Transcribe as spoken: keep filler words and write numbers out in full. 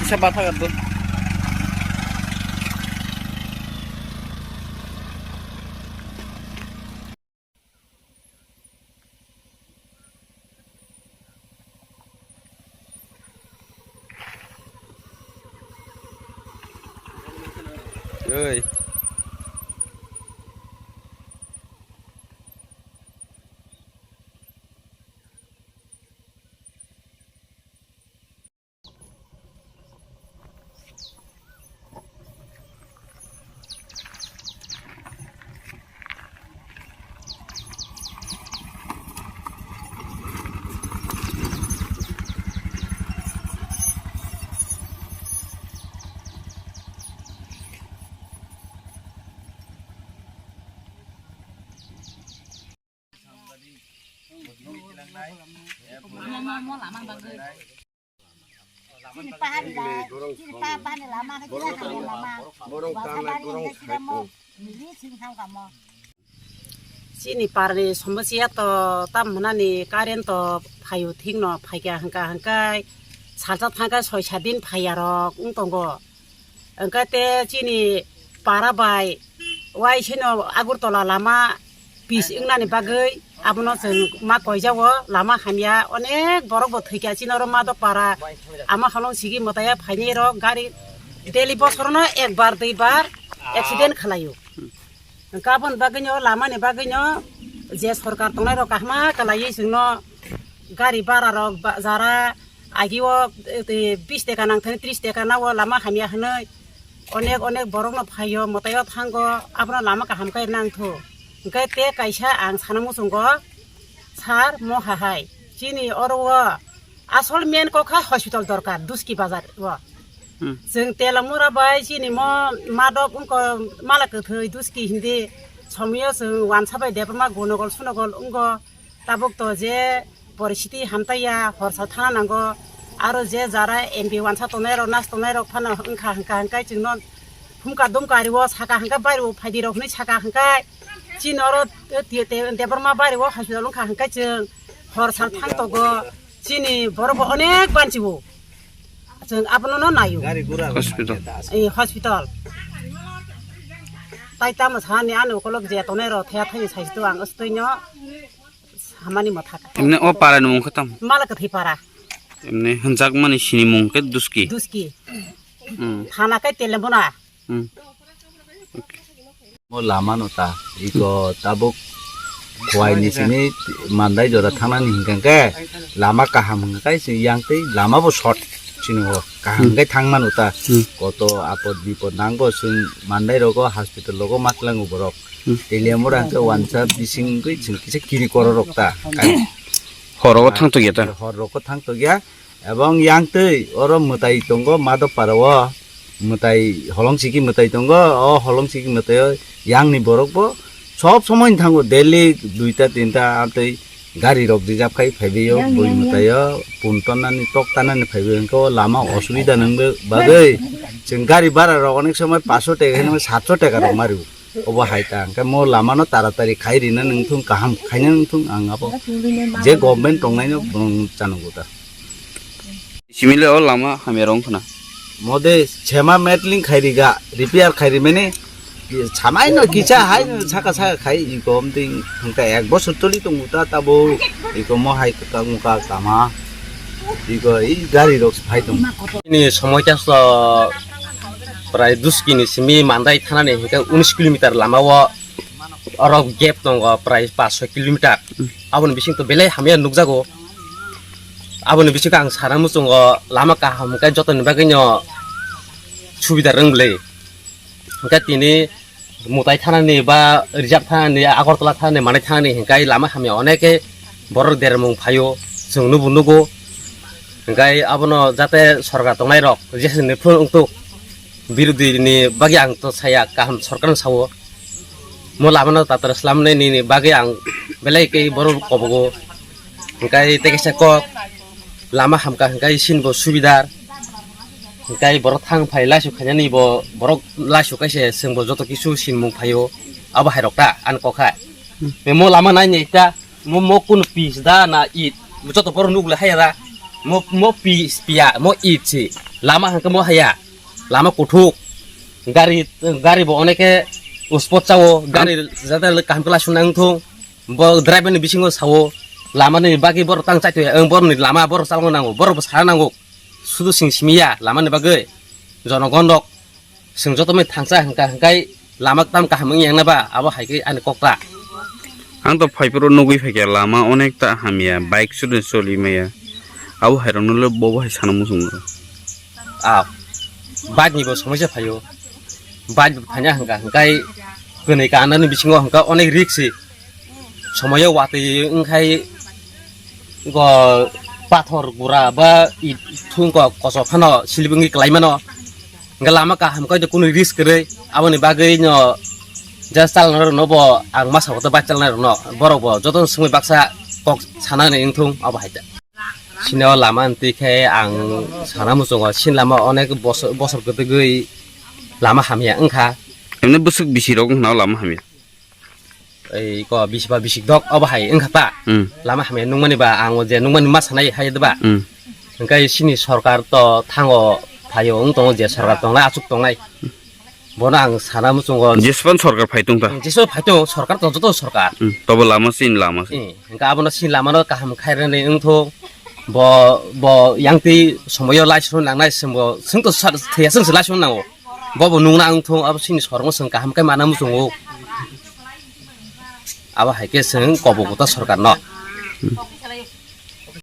Sa batha ka to. Oi. Chini pahari la, chini pa pani lama, chini lama. Borok tanai, borok saiko. Chini parni somosya to tam hwnani current to phaio thikno phaikha hwnkha hwnkhe salsa thangkhe soi sat din phaiya rok wng tongo. Hwnkhe te chini para bai waiseno Agartala lama pis wngnani bagwi abono chwng ma koijago, lama hamya, onek borok bo thwikha chini oro Madhobpara, ama holong sigi mwtaya phainai rok gari daily bosorono ekbar duibar accident khwlaio. Hwnkhe aboni bagwino, lamani bagwino je sorkar tongnai rok kaham khlaiwi chwngno gari bara rok ba-, jara agi o, e, e, bis taka nang thani tris taka nao lama hamya hwnwi onek onek borok no phaio mwtai o thango abono lama kaham khe nang thu. Hwnkhe te kaisa ang sana muchungo sir mo hahai chini oro o asol main kok kha hospital dorkar Duski bazar o. Hmm. Chwng Telamura bai chini mo Madhop wngkha mala kwthwi Duski hindi somoyo chwng wansa bai Debbarma gonogol sunogol wngkha. Tabuk to je poristhiti hamtaiya, hor sal thana nango. Aro je jara M P wansa tongnai rok, nas tongnai rok phano wngkha hwnkha hwnkhe chwngno humka dumka rio, saka hwnkhe bairo phaidi rok hwnwi saka hwnkhe chini oro te-, te-, Debbarma bairo hospital wngkha hwnkhe chwng hor sal thang togo. Chini borok bo onek banchibo. Chwng abono no naio. Hospital. Eh, hospital. Tai tamo sani ano kolok je tongnai rok thaya thani saisi to ang ostoi no. Samani motha ka. Emne o para ni mung khe tam? Mala kwthwi para. Emne hwnjak mani sini mung khe Duski. Duski. Hmm. Thana khe Telemuna. Hmm. Okay. Mo lama no ta, iko tabuk Khowai ni sini Mandai jora thana ni hingkang khe lama kaham hingkang khe si yang tei lama bo short sini o kaham Hmm. khe thang mano ta. Hmm. Koto apod bipod nang bo sing Mandai rogo hospital rogo matlang borok. Hmm. Telemura hwnkhe wansa bising gwi chwng kisa kiri koro rok ta. Horo o thang tongya ta? Hor rok o thang tongya. Ebong yang twi oro mwtai tongo Madhobpara o. Mwtai holong siki mwtai tongo. O holong siki mwtai o yang ni borok bo sob somoi thango daily duita tinta amtwi gari rok reserve khai phaibaio. Yang, bui yang, mwtai yang. O pun tonnani tok tanani phaibai hwnkhe o lama osubida nang bagwi chwng gari bara rok onek somoi paso taka hinwi satso taka rok mario. Obo hai ta, hwnkhe mo lama no taratari khai rina nangthung, kaham khaina nangthung, ang abo je government tongnai no bono chanango ta. Simile o lama hamya rong khna. Mode sema metling khai riga, repair khai rimani, samai no kisa hai no saka saka khai, iko omting hwnkhe ek bosor toli tongo ta tabo, iko mo hai kwtal muka kama, iko i gari rok phai tongo. Ini somoi khe so prai Duski ni simi Mandai thana ni hwnkhe unis kilometer lama o. Oro gap tongo prai pash soi kilometer. Hmm. Aboni bising to belai hamya nukjago. Aboni bising ang sana muchungo lama kaham hwnkhe jotoni bagwino subida rwng bwlwi. Hwnkhe tini mwtai thanani ba reserve thanani, Agartala thanani, manai thanani hwnkhe lama hamya onek khe borok dermung phaio, chwng nubo nugo. Hwnkhe abono jate sorkar tongnai rok jeswk ni phuru wngthok, birodhi ni bagwi ang to saya, kaham sorkar no sao. Mo lama no tatar slam nai nini bagwi ang belai khe borok kobogo. Hwnkhe tei kaisa kok lama hamkha hwnkhe sin bo subidar. Hwnkhe borok thang phai laisu khainani bo borok laisu kaise chwng bo joto kisu sinmung phaio. Abo hai rok ta ani kok hai. Mo lama nai ni ta mo, mo kunu pis da na it. Joto borok nukle hai ra. Mo, mo pis piya, mo it si. Lama hwnkhe mo haya, lama kuthuk, gari, gari bo oneke uspot chao, gari jata kaham khe laisung nang thung, bo driver ni bisingo sao, lama ni bagwi borok tang chaitwi, ang borok ni lama borok chalok nango, borok bo sana nango, sudu sing simiya lama ni bagwi, jonogon rok, sing joto mai thangsa hwnkha hwnkhe lama tam kaham wng yang na ba, abo hai khe ani kok ta. Ang to phai phuru nugwi phaikha lama onek ta hamya, bike sudu choli maya, abo hai rok no le bobo hai sana muchung. Ah, bike ni bo somosya phaio. Bike bo phanya hwnkha hwnkhe kwnwi kanani bisingo hwnkha onek risk se. Somoyo watwi wngkhai go pathor gura ba i thung ko koso phano silibwngwi kwlai mano. Hwnkha lama kaham khe kunu risk kwrwi aboni bagwi no just chalna rok no bo ang masa hoto bike chalna rok no borok bo joto swngwi baksa kok sanani wngthung abo hai ta. Sini o lama ni twi khe ang sana muchungo, sini lama onek bosor, bosor kwtwgwi lama hamya wngkha. Emne bwswk bisi rok wngkha na o lama hamya? Ei ko bisi ba bisi dok obo hai wngkha ta. Hmm. Lama hamya nungmani ba ang o je nungmani ma sanai hai de ba. Hmm. Hwnkhe sini sorkar to thango phaio wng tongo je sorkar tongnai achuk tongnai. Bono ang sana muchungo. Jespan sorkar phai tong ta. Jesu phai tong sorkar to joto sorkar. Hmm. Tobo lama sin lama sin. Eh, hwnkhe abono sin lamano kaham khairani wngthung. Bo, bo yang twi somoyo lai suru nangnai, chwngbo, chwng to sa-, thwiya chwngse lai suru nango. Bo bo nungna wngthung, abo chini sorokno chwng kaham khe mana muchungo. Abo hai khe chwng kobo kota sorkarno.